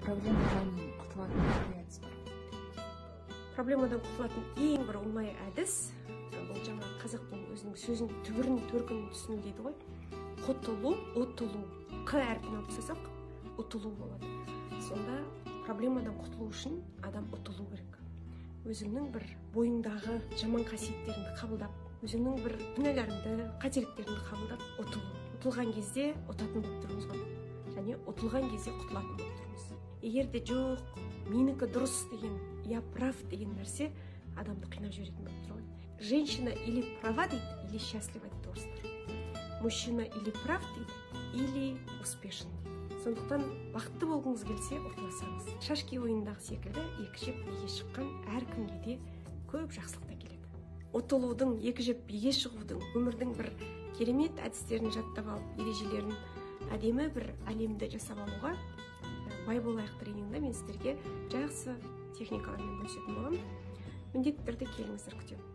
Проблемадан құтылатын қандай әдіс бар? Проблемадан құтылатын ең бір оңай әдіс, бұл жаңа қазақтың өзінің сөзін, түбірін, төркінін түсіну дейді ғой. Құтылу, ұтылу. Қ әрпін алып тастасақ, ұтылу болады. Сонда проблемадан құтылу үшін адам ұтылу керек. Өзіңнің бір бойыңдағы жаман қасиеттеріңді қабылдап, өзіңнің бір күнәларыңды, қателіктеріңді қабылдап, ұтылу. Ұтылған кезде ұтатын болып тұрмыз ғой, және ұтылған кезде құтылатын болып тұрмыз. Егер де жоқ, менікі дұрыс деген, я прав деген нәрсе адамды қинап жіберетін болып тұр ғой. Женщина или права дейді, или счастлива дейді орыстар. Мужчина или прав дейді, или успешен дейді. Сондықтан бақытты болғыңыз келсе, ұтыла. Шашки ойындағы секілді екі жеп биге шыққан әркімге де көп жақсылық та келеді. Ұтылудың, екі жеп биге шығудың, өмірдің бір керемет әдістерін жаттап алып, ережелерін, әдемі бір әлемді жасап алуға «Бай болайық» тренингінде мен сіздерге жақсы техникалармен бөлісетін боламын. Міндетті түрде келіңіздер, күтемін.